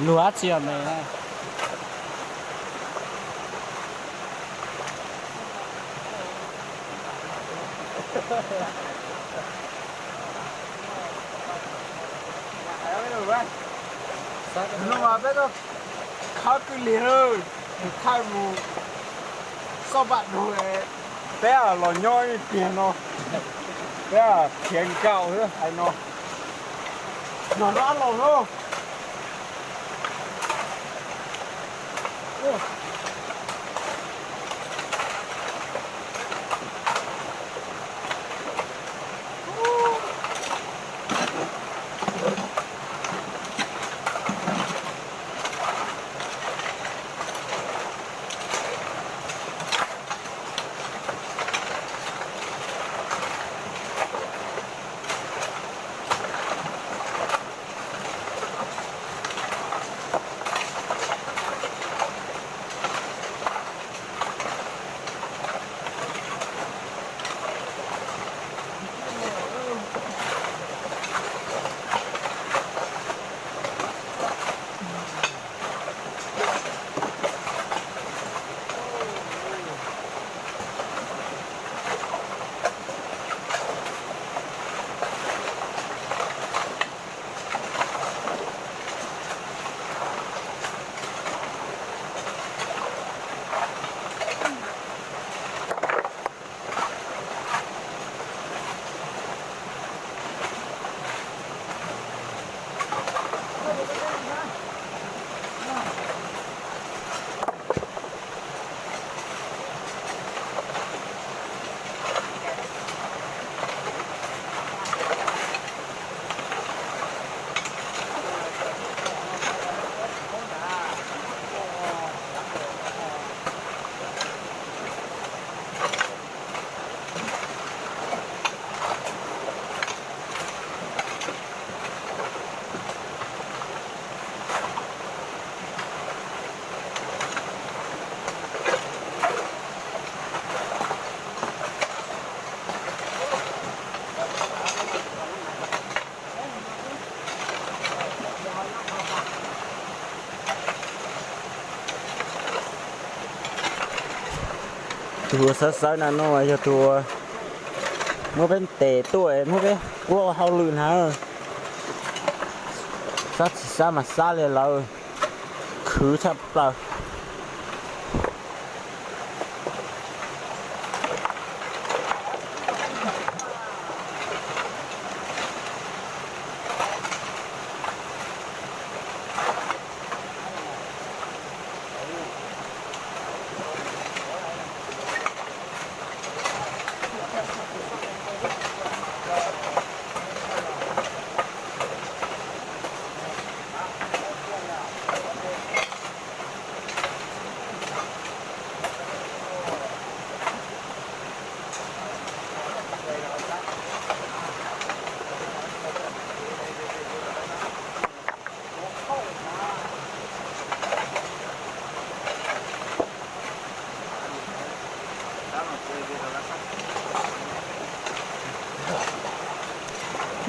Lug dab tsi os me? Hnub no peb tuaj khab kwj liag lawm, mus thaij mus xauj paj dug, peb los nyob ib pliag no, peb khiav nkaum hais no, nyob rau los lauj. Tus uas sawv sawv na no yog tus uas muab peb ntes tuaj, muab peb puab ua hauj lwm na. Sab tsis sab mas sab li lawm, khwv tshaj plaws.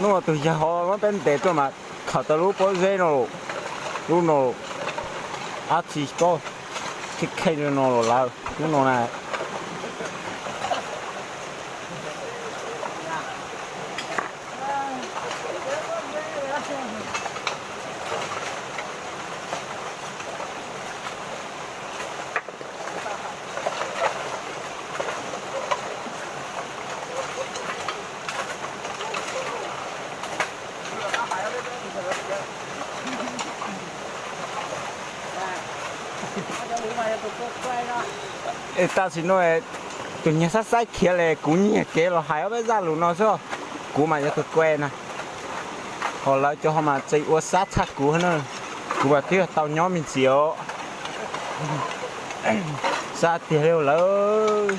Hnub no tus yawg ho muab peb ntes tuaj mas khaws tau lub pob zeb no, lub no, ab tsi ko, kheej kheej li no los lawm lub no na. Tam sim no tus nyiag xab xaib khiav li, kuv nyiag kev los hais ob peb zaj lus no xwb, kuv mas yog tus kue na. Ho lawv cov ho mas tseem ua sab tshaj kuv na, kuv mas twb yog tau nyob me ntsis os. Sab tiag li lawm.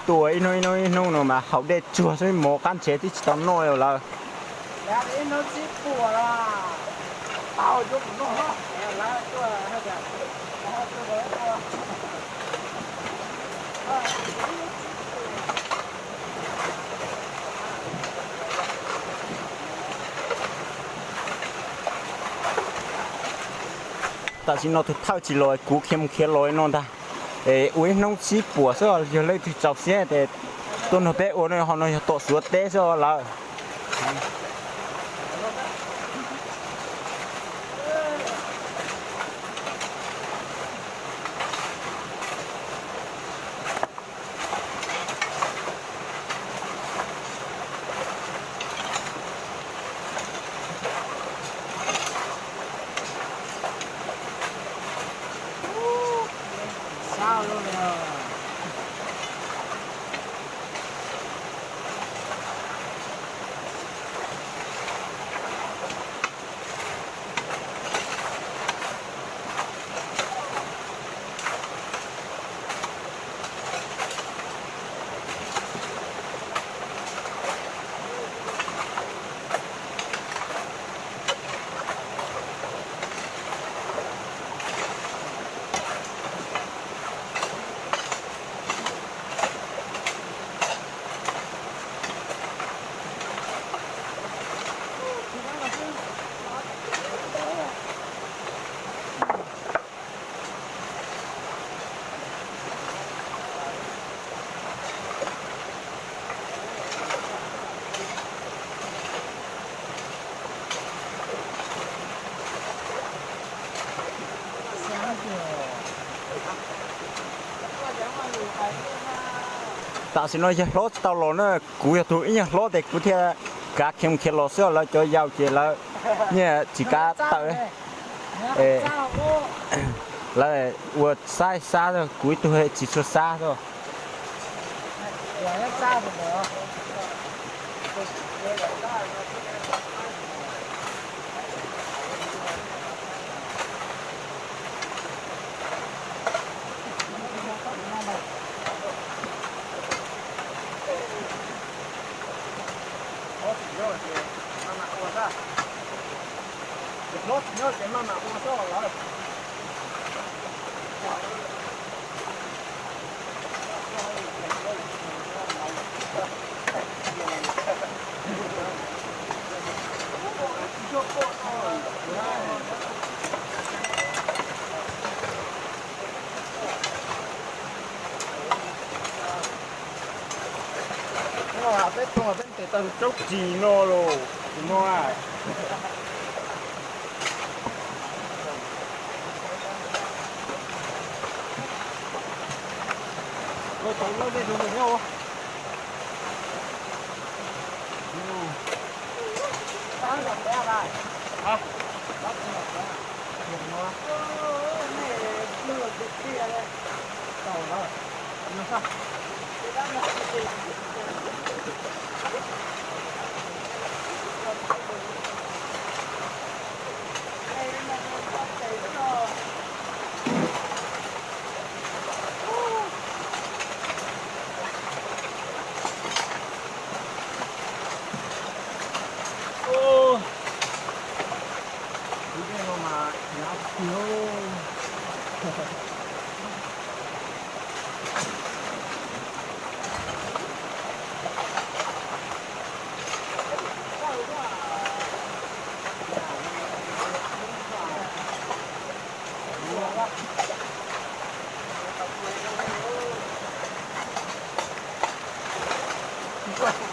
Tuaj ib hnub ib hnub ib hnub no mas haus dej tsuag xwb, mov qab ntshe twb tsis tau noj li lawm. Tam sim no tus thawj tsis los, kuv khiav mus khiav los li no ntag. Es ua ib hnub sib puam xwb, yog leej twg txaus siab ces tuaj nrog peb ua no, ho no yog tom Suav teb xwb lawm. Tam sim no yawg hlob tsis tau los na, kuv yog tus ib nyuag hlob ces kuv thiaj kav khiav mus khiav los xwb, lawv cov yau ces lawv nyiaj tsis kav tawm. Lawv ua sab sab, kuv ib tug tsis tshua sab xwb. Peb tuaj peb ntes tau tsob ris no los no. Ua